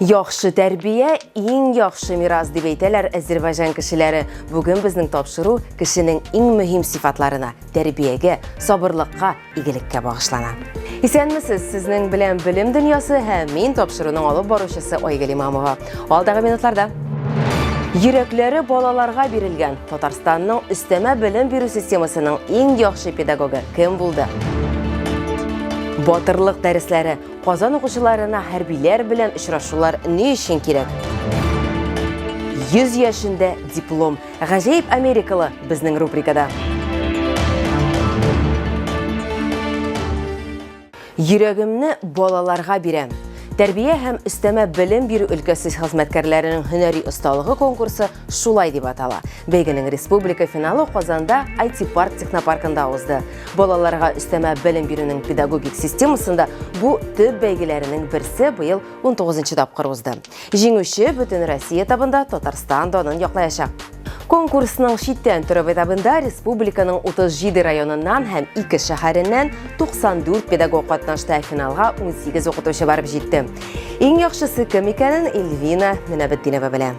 Яхшы тәрбия иң яхшы мирас дип әйтәләр Әзербайҗан кешеләре. Бүген безнең тапшыру кешенең иң мөһим сыйфатларына, тәрбиягә, сабырлыкка, игелеккә багышлана. Исәнмесез, сезнең белән Белем дөньясы һәм мин тапшыруның алып баручысы Айгөл Имамова. Алдагы минутларда Йөрәкләре балаларга бирелгән Татарстанның өстәмә белем бирү системасының иң яхшы педагогы кем булды? Батырлык дәресләре Казан укучыларына хәрбиләр белән очрашулар ни өчен кирәк? 100 яшендә диплом. Гаҗәеп Америкалы безнең рубрикада. Йөрәгемне балаларга бирәм. Тәрбия һәм өстәмә белем бирү өлкәсе хезмәткәрләренең һөнәри осталыгы конкурсы шулай дип атала. Бәйгенең республика финалы Казанда IT парк технопаркында узды. Балаларга өстәмә белем бирүнең педагогик системасында бу төп бәйгеләренең берсе быел 19 тапкыр узды. Җиңүче бөтен Россия этабында Татарстан данын яклаячак. Конкурсның читтән торып этабында республиканың 37 районыннан һәм 2 шәһәреннән 94 педагог катнашты, ә финалга 18 укытучы барып җитте. Иң яхшысы кем икәнен Эльвина Мөнәбетдинова белә.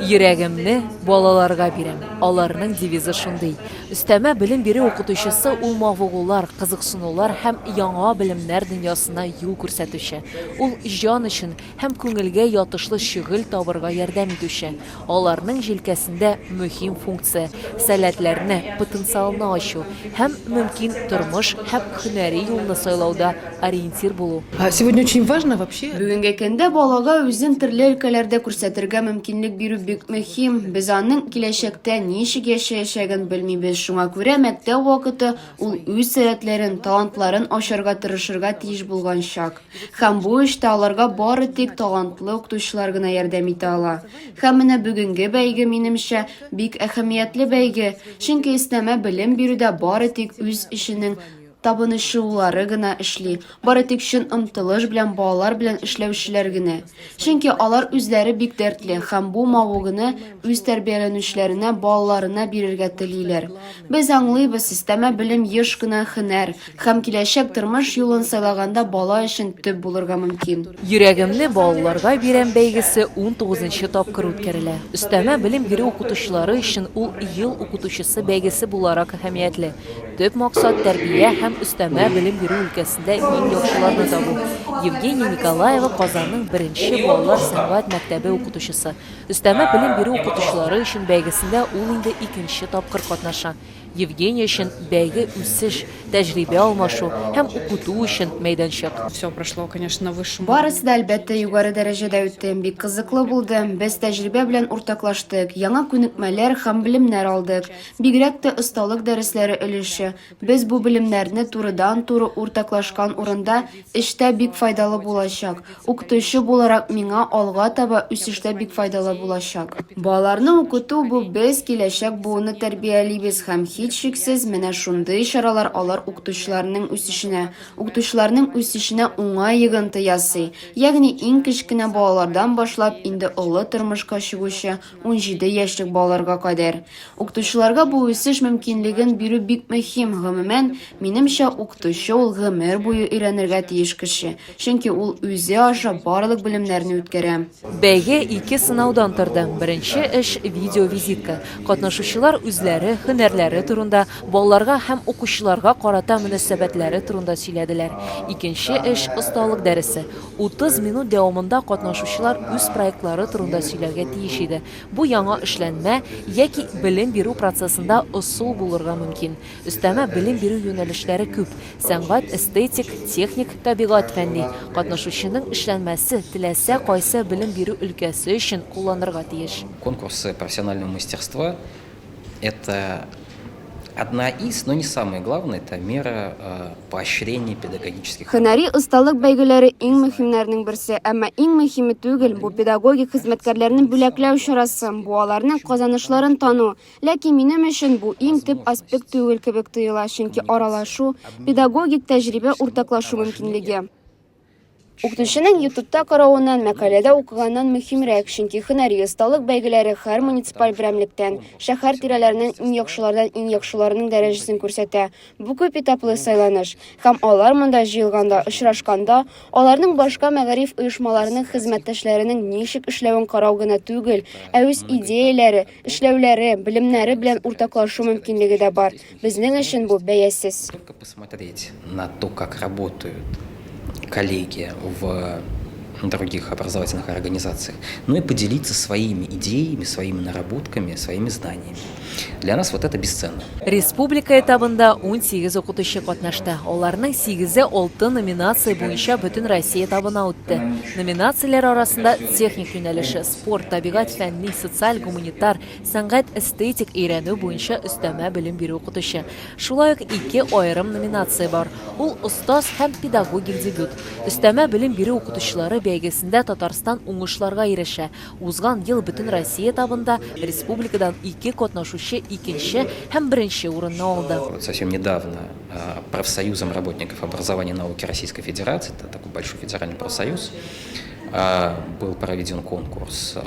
Йөрәгемне балаларга бирәм. Аларның девизы шундый. Өстәмә белем бирү укытучысы ул мавыгулар, кызыксынулар һәм яңа белемнәр дөньясына юл күрсәтүче. Ул җан өчен һәм күңелгә ятышлы шөгыль табырга ярдәм итүче. Аларның җилкәсендә мөһим функция, сәләтләрне, потенциалны ачу һәм мөмкин тормыш һәм һөнәри юлны сайлауда ориентир булу. Сегодня очень важно вообще. Бүгенге көндә балага үзен төрле өлкәләрдә күрсәтергә мөмкинлек бирү бик мөһим. Без аның киләчәктә ничек яшәячәген белмибез, шуңа күрә мәктәп вакыты ул үз сәләтләрен, талантларын ачарга тырышырга тиеш булган чак. Һәм бу эштә аларга бары тик талантлы укытучылар гына ярдәм итә ала. Һәм менә бүгенге бәйге, минемчә, бик әһәмиятле бәйге, чөнки өстәмә белем бирүдә бары тик үз эшенең табынучылары гына эшли, бары тик чын омтылыш белән балалар белән эшләүчеләр генә. Чөнки алар үзләре бик дәртле һәм бу мавыгуны үз тәрбияләнүчеләренә, балаларына бирергә телиләр. Без аңлыйбыз, өстәмә белем еш кына һөнәр һәм киләчәк тормыш юлын сайлаганда бала өчен төп булырга мөмкин. Йөрәгемне балаларга бирәм бәйгесе унтугызынчы тапкыр үткәрелә. Өстәмә белем бирү укытучылары өчен ул Ел укытучысы бәйгесе буларак әһәмиятле. Төп максат, тәрбия һәм өстәмә белем бирү өлкәсендә иң яхшыларны табу. Евгения Николаева, Казанның беренче балалар сәнгать мәктәбе укытучысы. Өстәмә белем бирү укытучылары өчен бәйгесендә ул инде икенче тапкыр катнаша. Евгения өчен бәйге үсеш, тәҗрибә алмашу һәм укыту өчен мәйданчык. Все прошло, конечно, на высшем Барысы да, әлбәттә, югары дәрәҗәдә үтте. Бик кызыклы булды. Без тәҗрибә белән уртаклаштык, яңа күнекмәләр һәм белемнәр алдык. Бигрәк тә осталык дәресләре өлеше. Без бу белемнәрне турыдан-туры уртаклашкан урында эштә бик файдалы булачак. Укытучы буларак миңа алга таба үсештә бик файдалы булачак. Балаларны укыту бу без киләчәк буынны тәрбиялибез һәм һичшиксез менә шундый чаралар алар укытучыларның үсешенә, укытучыларның үсешенә уңай йогынты ясый, ягъни иң кечкенә балалардан башлап инде олы тормышка чыгучы 17 яшьлек балаларга кадәр. Укытучыларга бу үсеш мөмкинлеген бирү бик мөһим. Гомумән, минемчә, укытучы ул гомер буе өйрәнергә тиеш кеше, чөнки ул үзе аша барлык белемнәрне үткәрә. Бәйге ике сынаудан торды. Беренче эш, видеовизитка. Катнашучылар үзләре, һөнәрләре турында, балаларга һәм укучыларга карата мөнәсәбәтләре турында сөйләделәр. Икенче эш, осталык дәресе. 30 минут дәвамында катнашучылар үз проектлары турында сөйләргә тиеш иде. Бу яңа эшләнмә яки белем бирү процессында ысул булырга мөмкин. Өстәмә белем бирү юнәлешләре күп, сәнгать, эстетик, техник, табигать-фәнни. Катнашучының эшләнмәсе теләсә кайсы белем бирү өлкәсе өчен кулланырга тиеш. Конкурсы профессионального мастерства, это одна из, но не самая главная, это мера поощрения педагогических. Һөнәри осталык бәйгеләре иң мөһимнәрнең берсе, әмма иң мөһиме түгел, бу педагогик хезмәткәрләрне бүләкләү чарасы, бу аларның казанышларын тану. Ләкин минем өчен бу иң төп аспект түгел кебек тоела, чөнки аралашу, педагогик тәҗрибә уртаклашу мөмкинлеге. Укытучының ютубта каравыннан, мәкаләдә укыганнан мөһимрәк, чөнки һөнәри осталык бәйгеләре һәр муниципаль берәмлектән, шәһәр тирәләреннән иң яхшылардан иң яхшыларының дәрәҗәсен күрсәтә. Бу күп этаплы сайланыш. Һәм алар монда җыелганда, очрашканда, аларның башка мәгариф оешмаларының хезмәттәшләренең ничек эшләвен карау гына түгел, ә үз идеяләре, эшләүләре, белемнәре белән уртаклашу мөмкинлеге дә бар. Безнең өчен бу бәясез. Только посмотреть на то, как работают коллеги в других образовательных организациях, но и поделиться своими идеями, своими наработками, своими знаниями. Для нас вот это бесценно. Республика этабында 18 укытучы катнашты. Аларның сигезе алты номинация буенча Бөтенроссия этабына үтте. Номинацияләр арасында техник юнәлеше, спорт, табигать, фәнни, социаль, гуманитар, Сәнгать-эстетик өйрәнү буенча өстәмә белем бирү укытучы. Шулай ук ике аерым номинация бар. Ул Остаз һәм Педагогик дебют. Өстәмә белем бирү укытучылары бәйгесендә Татарстан уңышларга ирешә. Узган ел Бөтенроссия этабында республикадан ике катнашучы икенче һәм беренче урынны алды. Вот совсем недавно профсоюзом работников образования и науки Российской Федерации, это такой большой федеральный профсоюз, Был проведен конкурс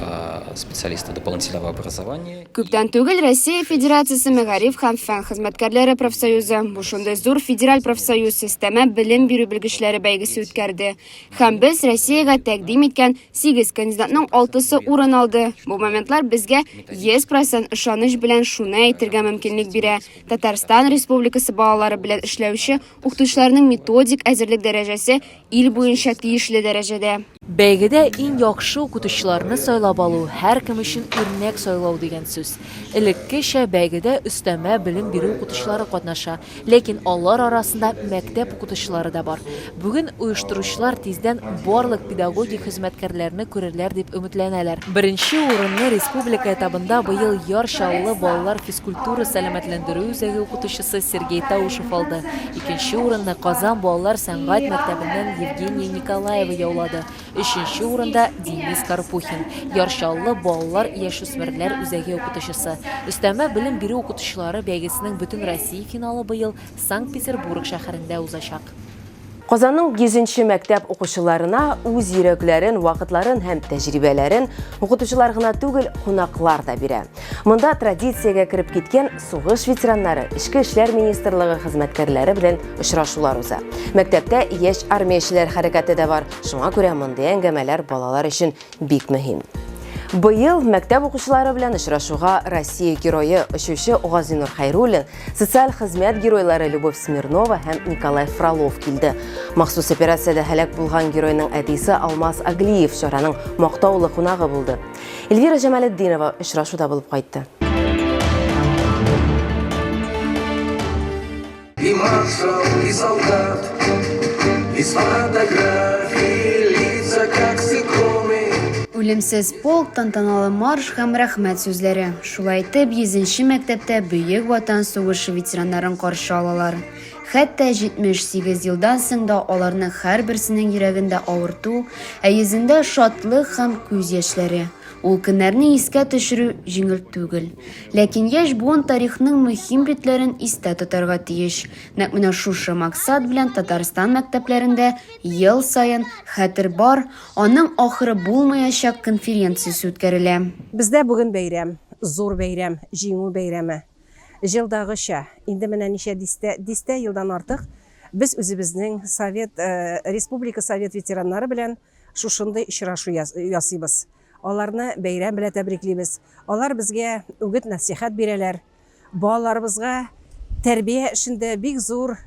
специалистов дополнительного образования. Күптән түгел Россия Федерациясе мәгариф һәм фән хезмәткәрләре профсоюзы, бу шундый зур федераль профсоюз, өстәмә белем бирү белгечләре бәйгесе үткәрде. Һәм без Россиягә тәкъдим иткән 8 кандидатның алтысы урын алды. Бу моментлар безгә 100 процент ышаныч белән шуны әйтергә мөмкинлек бирә, Татарстан Республикасы балалары белән эшләүче укытучыларның методик әзерлек дәрәҗәсе ил буенча тиешле дәрәҗәдә. Бәйгедә иң яхшы укытучыларны сайлап алу, һәркем өчен үрнәк сайлау дигән сүз. Элеккечә, бәйгедә өстәмә белем бирү укытучылары катнаша, ләкин алар арасында мәктәп укытучылары да бар. Бүген оештыручылар тиздән барлык педагогик хезмәткәрләрне күрерләр дип өметләнәләр. Беренче урынны республика этабында быел Яр Чаллы балалар физкультура-сәламәтләндерү үзәге укытучысы Сергей Таушев алды. Икенче урынны Казан балалар сәнгать мәктәбеннән Евгения Николаева яулады. Өченче урында Денис Карпухин, Яр Чаллы балалар-яшүсмерләр үзәге укытучысы. Өстәмә белем бирү укытучылары бәйгесенең Бөтенроссия финалы быел Санкт-Петербург шәһәрендә узачак. Казанның 100 нче мәктәп укучыларына үз йөрәкләрен, вакытларын һәм тәҗрибәләрен укытучылар гына түгел, кунаклар да бирә. Монда традициягә кереп киткән сугыш ветераннары, Эчке эшләр министрлыгы хезмәткәрләре белән очрашулар уза. Мәктәптә яшь армиячеләр хәрәкәте дә бар, шуңа күрә мондый әңгәмәләр балалар өчен бик мөһим. Быел мәктәп укучылары белән очрашуга Россия герое, очучы Газинур Хәйруллин, социаль хезмәт геройлары Любовь Смирнова һәм Николай Фролов килде. Махсус операциядә һәлак булган геройның әтисе Алмаз Аглиев чараның мактаулы кунагы булды. Эльвира Җамалетдинова очрашуда булып кайтты. И маршал, и солдат, и с фотографий лица, как с иконы. Үлемсез полк, тантаналы марш һәм рәхмәт сүзләре. Шулай итеп, 100 нче мәктәптә Бөек Ватан сугышы ветераннарын каршы алалар. Хәтта 78 елдан соң да аларның һәрберсенең йөрәгендә авырту, ә йөзендә шатлык һәм күз яшьләре. Ул көннәрне искә төшерү җиңел түгел. Ләкин яшь буын тарихның мөһим битләрен истә тотарга тиеш. Нәкъ менә шушы максат белән Татарстан мәктәпләрендә ел саен Хәтер бар, аның ахыры булмаячак конференциясе үткәрелә. Бездә бүген бәйрәм, зур бәйрәм, Җиңү бәйрәме. Җылдагыча, инде менә ничә дистә, дистә елдан артык без үзебезнең совет, республика совет ветераннары белән Шушындый очрашу ясыйбыз. Аларны бәйрәм белән тәбриклибез. Алар безгә үгет-нәсыйхәт бирәләр. Балаларыбызга тәрбия эшендә бик зур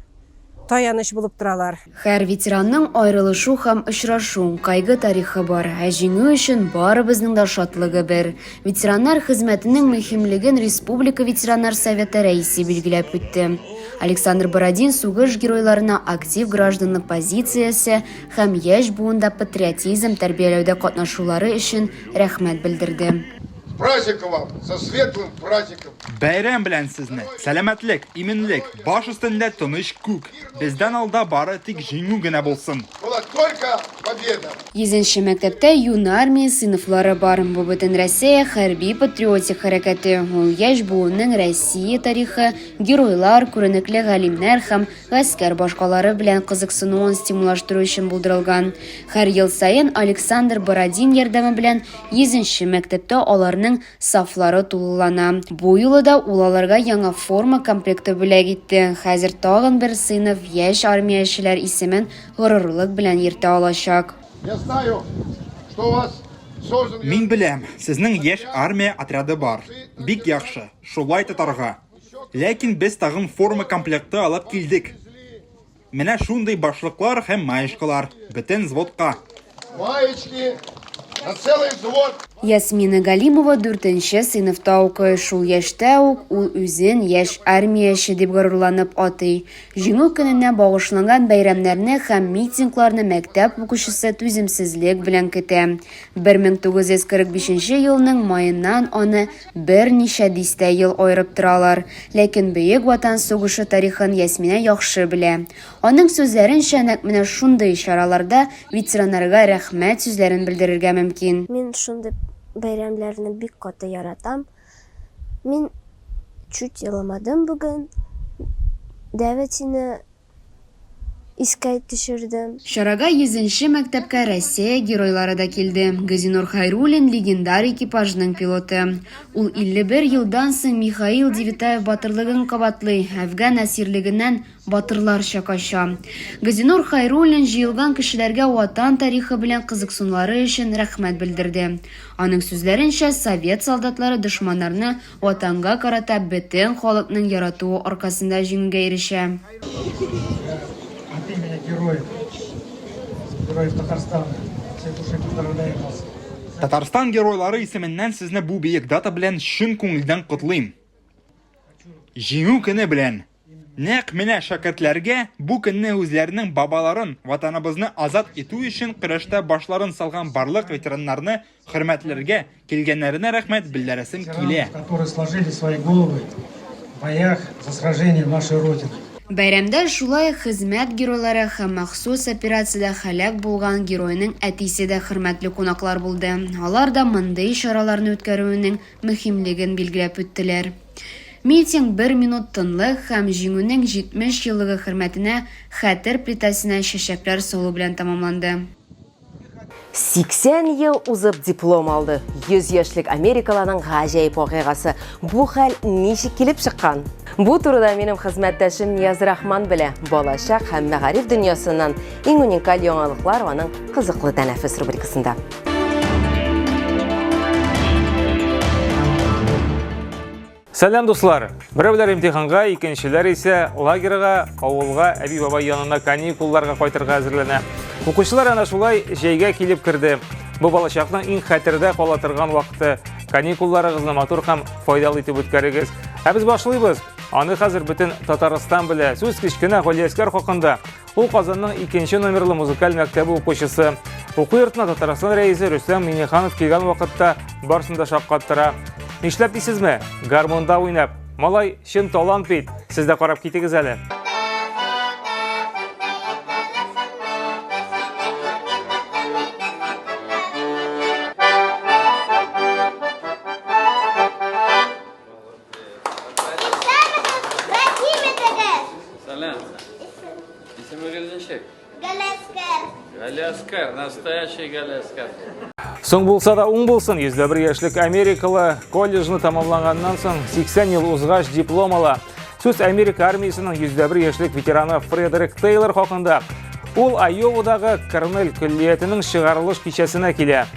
таяныч булып торалар. Һәр ветеранның аерылышу һәм очрашу, кайгы тарихы бар. Ә җиңү өчен барыбызның да шатлыгы бер. Ветераннар хезмәтенең мөһимлеген республика ветераннар советы рәисе билгеләп үтте. Александр Бородин сугыш геройларына актив гражданлык позициясе һәм яшь буында патриотизм тәрбияләүдә катнашулары өчен рәхмәт белдерде. С праздником вам! Со светлым праздником! Бәйрәм белән сезне! Сәламәтлек, иминлек, баш өстендә тыныч күк! Бездән алда бары тик җиңү генә булсын! Была только. Победа! Йөзенче мәктәптә Юнармия сыйныфлары бар. Бу Бөтенроссия хәрби-патриотик хәрәкәте. Ул яшь буынның Россия тарихы, геройлар, күренекле галимнәр һәм гаскәр башкалары белән кызыксынуын стимуллаштыру өчен булдырылган. Һәр ел саен Александр Бородин ярдәме белән йөзенче мәктәптә аларның сафлары тулылана. Бу юлы да ул аларга яңа форма комплекты бүләк итте. Хәзер тагын бер сыйныф яшь армиячеләр исемен горурлык белән йөртә алачак. Я знаю, что у вас создан... Мин беләм, сезнең яшь армия отряды бар. Бик яхшы, шулай тотарга. Ләкин без тагын форма комплекты алып килдек. Менә шундый башлыклар һәм маечкалар, бөтен взводка. Маечки на целый взвод. Ясмина Галимова дүртенче сыйныфта укый. Шул яшьтә үк ул үзен яшь армияче дип горурланып атый. Җиңү көненә багышланган бәйрәмнәрне һәм митингларны мәктәп укучысы түземсезлек белән көтә. 1945 елның маеннан аны берничә дистә ел аерып торалар. Ләкин Бөек Ватан сугышы тарихын Ясминә яхшы белә. Аның сүзләренчә, нәкъ менә шундый чараларда ветераннарга рәхмәт сүзләрен белдерергә мөмкин. Мин шундый бәйрәмнәрне бик каты яратам. Мин чуть еламадым бүген. Дәветине искә төшердем. Чарага йөзенче мәктәпкә Россия геройлары да килде. Газинур Хәйруллин, легендар экипажның пилоты. Ул 51 елдан соң Михаил Девятаев батырлыгын кабатлый, Әфган әсирлегеннән батырларча кача. Газинур Хайруллин җыелган кешеләргә Ватан тарихы белән кызыксынулары өчен рәхмәт белдерде. Аның сүзләренчә, совет солдатлары дошманнарны Ватанга карата бөтен халыкның яратуы аркасында җиңүгә ирешә. От имени героев, героев Татарстана, всей души поздравляю вас. Татарстан геройлары исеменнән сезне бу бөек дата белән чын күңелдән котлыйм. Җиңү көне белән! Нәкъ менә шәкертләргә бу көнне үзләренең бабаларын Ватаныбызны азат итү өчен көрәштә башларын салган барлык ветераннарны хөрмәтләргә килгәннәренә рәхмәт белдерәсем килә. Которые сложили свои головы в боях за сражение нашей Родины. Бәйрәмдә шулай ук хезмәт геройлары һәм махсус операциядә һәлак булган геройның әтисе дә хөрмәтле кунаклар булды. Алар да мондый чараларны үткәрүенең мөһимлеген билгеләп үттеләр. Митинг бер минут тынлык һәм Җиңүнең 70 еллыгы хөрмәтенә Хәтер плитәсенә чәчәкләр салу белән тәмамланды. 80 ел узып диплом алды. 100 яшьлек америкалының гаҗәеп вакыйгасы. Бу хәл ничек килеп чыккан? Бу турыда минем хезмәттәшем Нияз Рахман белә. Балачак һәм мәгариф дөньясыннан иң уникаль яңалыклар аның кызыклы тәнәфес рубрикасында. Сәлам, дуслар! Берәүләр имтиханга, икенчеләр исә лагерьга, авылга, әби-бабай янына каникулларга кайтырга әзерләнә. Укучылар әнә шулай җәйгә килеп керде. Бу балачакның иң хәтердә кала торган вакыты. Каникулларыгызны матур һәм файдалы итеп үткәрегез. Ә без башлыйбыз. Аны хәзер бөтен Татарстан белә. Сүз кечкенә Галиәскәр хакында. Ул Казанның икенче номерлы музыкаль мәктәбе укучысы. Уку йортына Татарстан рәисе Рөстәм Миңнеханов килгән вакытта барсын да шаккаттыра. Нишләп дисезме? Гармунда уйнап. Малай чын талант бит. Сез дә карап китегез әле. Исемегез ничек? Галәскәр. Галәскәр, настоящий Галәскәр. Соң булса да уң булсын, 101 яшьлек америкалы колледжны тәмамланганнан соң 80 ел узгач диплом ала. Сүз Америка армиясенең 101 яшьлек ветераны Фредерик Тейлор хакында. Ул Айовадагы Корнель көллиятенең чыгарылыш кичәсенә килә.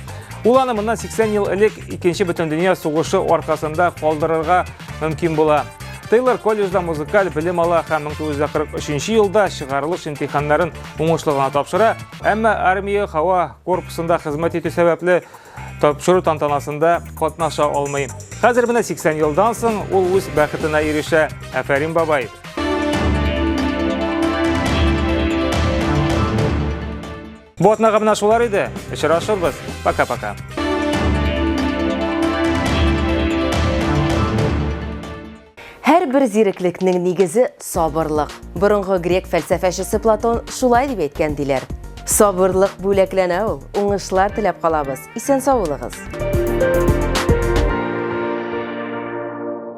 Ул аны моннан 80 ел элек Икенче бөтендөнья сугышы аркасында калдырырга мөмкин була. Тейлор колледжда музыкаль белем ала һәм 1943 елда чыгарылыш имтиханнарын уңышлы гына тапшыра, әмма армия һава корпусында хезмәт итү сәбәпле тапшыру тантанасында катнаша алмый. Хәзер менә 80 елдан соң ул үз бәхетенә ирешә. Афәрин, бабай! Бу атнага менә шулар иде. Очрашырбыз. Пока-пока. Һәрбер зиреклекнең нигезе сабырлык. Борынгы грек фәлсәфәчесе Платон шулай дип әйткән диләр. Сабырлык бүләкләнә ул. Уңышлар теләп калабыз. Исән-сау булыгыз.